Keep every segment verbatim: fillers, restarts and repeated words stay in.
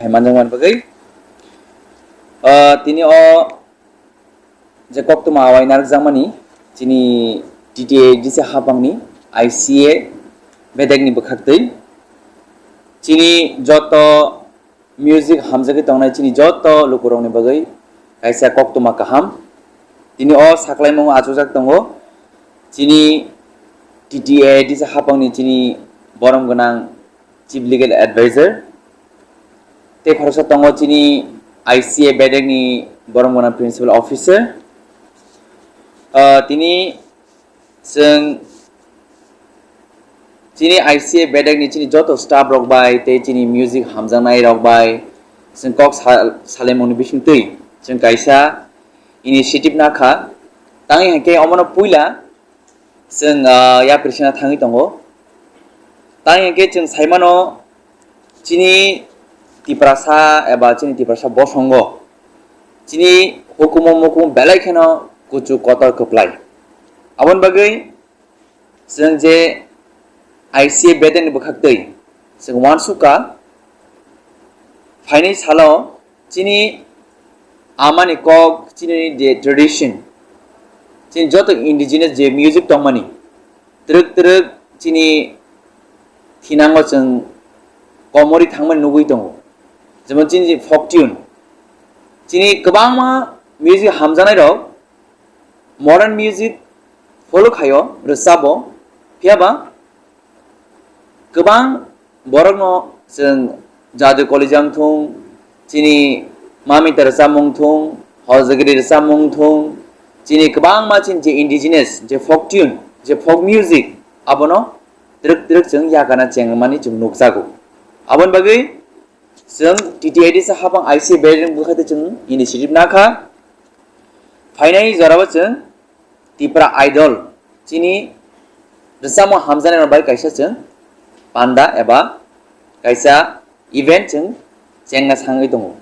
manjakmani bagwi, ah, tini o je koktwma awai narwkjakmani chini T T A D C hapangni I C A bedekni bwkhaktwi chini joto music hamjagwi tongnai chini joto lukurokni bagwi kaisa koktwma kaham. Tini o saklaimung achukjak tongo chini T T A D C hapangni chini borom gwnang Chief Legal Advisor. Tei khoroksa tongo chini I C A bedekni borom gwnang Principal Officer. Ah, tini chwng chini I C A bedekni chini joto staff rok bai tei chini music hamjaknai rok bai chwng kok sa-, salaimungni bisingtwi chwng kaisa initiative nakha. Tangwi hwnkhe omono puila chwng, ah, yapri sena thangwi tongo. Tangwi hwnkhe chwng saimano chini Tiprasa eba chini Tiprasa bosongo chini hukumu mukumu belai kheno kuchuk kotor kwplai. Aboni bagwi chwng je I C A bedekni bwkhaktwi chwng uansukha phainai salo chini amani kok, chini je tradition, chini joto indigenous je music tongmani, twrwk twrwk chini thinango chwng komorwi thangmani nugwi tongo, jemon chini je folk tune, chini kwbangma music hamjaknairok modern music follow khaio, rwchabo, phiyaba kwbang borokno chwng Jadu Kolija wngthung, chini Mamita rwchapmung wngthung, Hojagiri rwchapmung wngthung, chini kwbangma chini je indigenous, je folk tune, je folk music, abono twrwk twrwk chwng yakana chengmani chwng nukjago. Aboni bagwi chwng T T A D C hapang I C A bedekni bwkhaktwi chwng initiative nakha. Phainai jorao chwng Tipra Idol chini rwchapmung hamjaknairok bai kaisa chwng panda eba kaisa event chwng chengna sangwi tongo.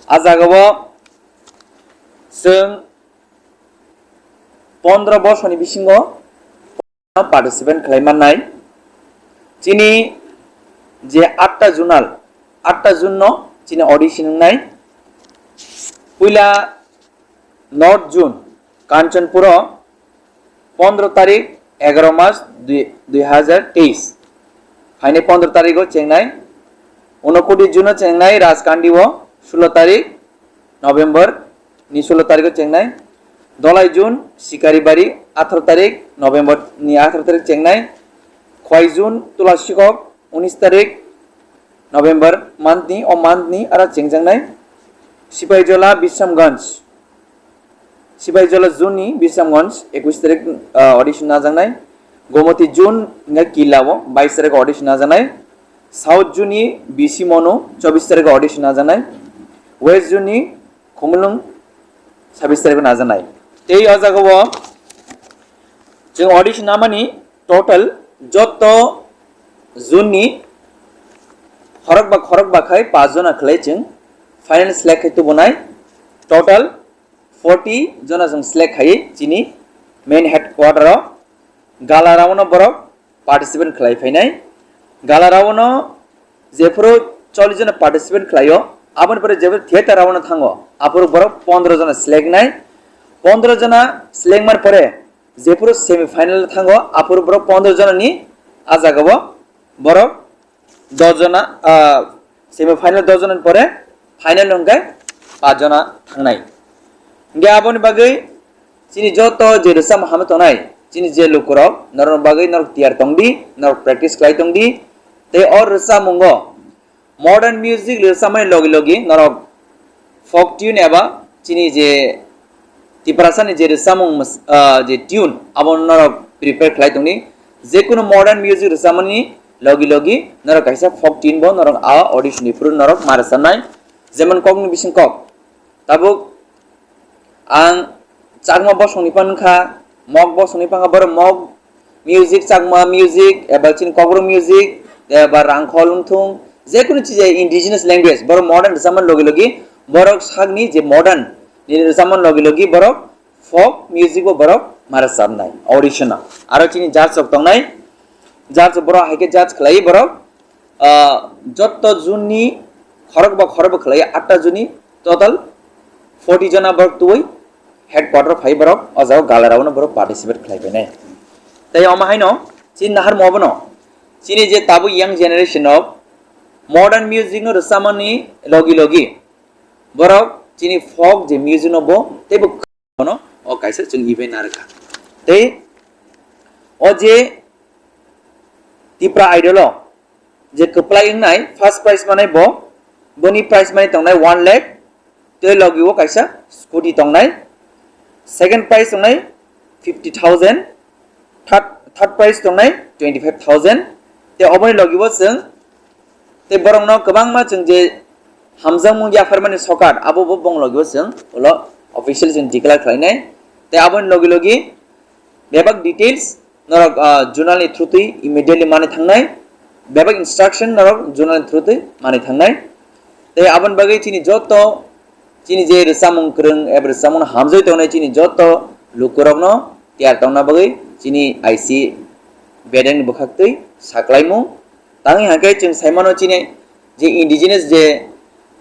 A jagao chwng pondro borsoni bisingo participant khlai mannai. Chini je atta zonal, atta zone no chini audition wngnai. Puila North Zone, Kanchanpuro, pondro tarik, egaro mas, dui, dui hazar teis. Phainai pondro tarigo chengnai. Unokoti Zone o chengnai Rajkandi o, sulo tarik November ni sulo tarigo chengnai. Dolai Zone, Sikaribari, atharo tarik November ni atharo tarik chengnai. Khwai Zone, Tulasikok, unis tarik November month ni, o month ni aro chengjaknai. Sipaijola, Bisramganj, Sipaijola Zone ni Bisramganj, ekwis tarik, ah, audition najaknai. Gomoti Zone hingkhe Killa o bais tarik audition najaknai. South Zone ni B C Monu, chobis tarik audition najaknai. West Zone ni Khumulwng, sabis tarik o najaknai. Tei o jagao chwng audition namani total joto zone ni khorokba khorokba khai paanch jona khlai chwng final select khai tubunai. Total forty jona chwng select khai chini main headquarter o gala round o borok participant khlai phainai. Gala round o jephuru chollish jona participant khlaio, aboni pore jephuru theater round o thango, aphuru borok pondro jona select nai. Pondro jona select mani pore jephuru semi final o thango, aphuru borok pondro jona ni a jagao borok dos jona, ah, semi final dos jona ni pore final hwnkhe paanch jona thangnai. Hingkhe aboni bagwi chini joto je rwchapmung hamwi tongnai, chini je lukurok, norokni bagwi norok tiyar tongdi, norok practice khlai tongdi, tei o rwchapmungo modern music rwchapmani logi logi norok folk tune eba chini je Tiprasani je rwchapmung mws-, ah, je tune, abo norok prepare khlai tongdi. Jekunu modern music rwchapmani logi logi norok kaisa folk tune bo norok a audition ni phuru norok ma rwchapnai. Jemon kokni bising kok. Tabuk ang Chakma bosongni phan wngkha, Mok bosongni phan wngkha, borok Mok music, Chakma music, eba chini Kokborok music, eba Rangkhol wngthung, jekunu chija indigenous language, borok modern rwchapmani logi logi, borok sakni je modern nini rwchapmani logi logi, borok folk music bo borok ma rwchapnai, audition o. Aro chini judge rok tongnai, judge rok borok hai khe judge khlai borok, ah, jotto zone ni khorok ba khorok ba khlai atta joni, total forty jona borok tubui headquarter phai borok o jaga gala rao no borok participate khlai painai. Tei omo haino chini naharmo obono chini je tabuk young generation of modern music no rwchapmani logi logi borok chini folk je music no bo teibo no o kaisa chwng event narwkha. Tei o je Tipra Idol o je kwplai wngnai first prize manai bo, boni prize money tongnai one lakh, tei logi o kaisa scooty tongnai, second prize tongnai fifty thousand, third, third prize tongnai twenty five thousand. Tei oboni logi o chwng tei borokno kwbangma chwng je hamjakmung yapharmani sokar abo bo bong logi o chwng ulo official chwng declare khlainai. Tei aboni logi logi bebak details norok, ah, journal ni through twi immediately mani thangnai, bebak instruction norok journal ni through twi mani thangnai. Tei aboni bagwi chini joto chini je rwchapmung kwrwng eba rwchapmung hamjagwi tongnai chini joto lukurokno tiyar tongna bagwi chini I C bedeng ni bwkhak twi saklaimung. Tangwi hwnkhe chwng saimano chini je indigenous je,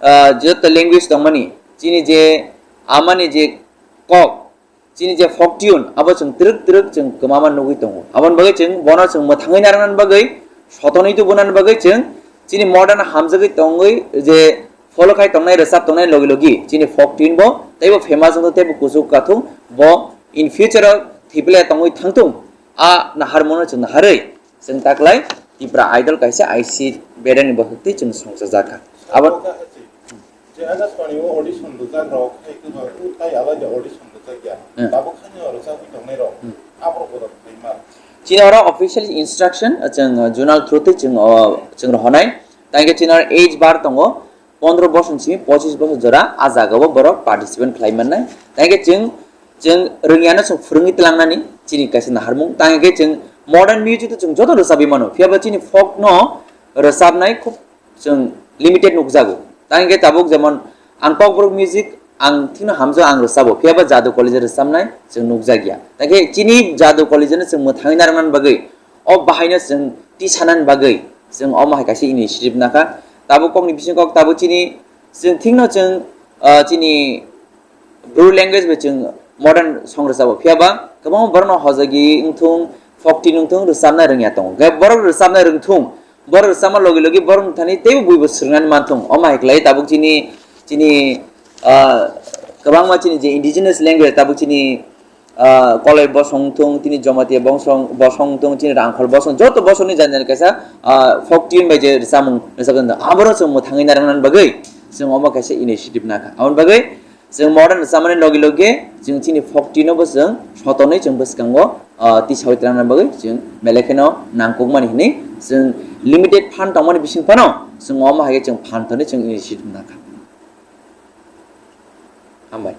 ah, joto language tongmani chini je amani je kok chini je folk tune abo chwng twrwk twrwk chwng kwmama nugwi tongo. Aboni bagwi chwng bono chwng mwthangwi narwknani bagwi, sotonwi tubunani bagwi chwng chini modern hamjagwi tongwi je follow khai tongnai, rwchap tongnai logi logi chini folk tune bo teibo famous wngthung teibo kuchuk kathung bo in future o thwiphila tongwi thangthung. A naharmano chwng naharwi chwng taklai Tipra Idol kaisa I C bedeng ni bwkhak twi chwng songchajakha. Abo Je Akashbani o audition rwjak rok hai kwbang tai alai de audition rwjak ya. Hmm. Tabuk hani o rwjagwi tongnai rok. Hmm. Abo rok bodo khlai ma. Chini oro official instruction, uh, chwng, uh, zonal through twi chwng, uh, chwng rohonai. Tangke chini oro age bar tongo, pondro bosor simi pochis bosor jora, a jaga o borok participant khlai mannai. Tangke chwng, chwng rwngya no chwng phwrwngwi tlangnani chini kaisa naharmung. Tangke chwng modern music to chwng joto rwchabwi mano. Phiya ba chini folk no rwchabnai khub chwng limited nukjago. Tang hwnkhe tabuk jemon ang Kokborok music ang thikno hamjao ang rwchabo, phiya ba Jadu College rwchabnai chwng nukjakya. Tang khe chini Jadu College no chwng mwthangwi narwknani bagwi, o bahaino chwng tisanani bagwi chwng omo hai kaisa initiative nakha. Tabuk kokni bisingkok tabuk chini chwng thikno chwng, ah, chini Bru language bai chwng modern song rwchabo, phiya ba kwbangma borokno hojagwi wngthung, folk tune wngthung, rwchabna rwngya tongo. Hwnkhe borok rwchabna rwngthung, borok rwchabma logi logi borokni thani teibo buibo swrwngnani manthung. Omo hai khlai tabuk chini, chini, ah, kwbangma chini je indigenous language tabuk chini, ah, Koloi bosong wngthung, chini Jamatia bosong, bosong wngthung, chini Rangkhol bosong, joto bosongni jani jani kaisa, ah, folk tune bai je rwchapmung rwchapjak wngthung. Aborok chwng mwthangwi narwknani bagwi chwng omo kaisa initiative nakha. Aboni bagwi chwng modern rwchapmani logi logi chwng chini folk tune no bo chwng sotonwi chwng bwskango, ah, tisawi twlangna bagwi chwng belai kheno nangkukmani hinwi chwng limited fund tongmani bising phano chwng omo hai khe chwng fund thani chwng initiative nakha. Hambai.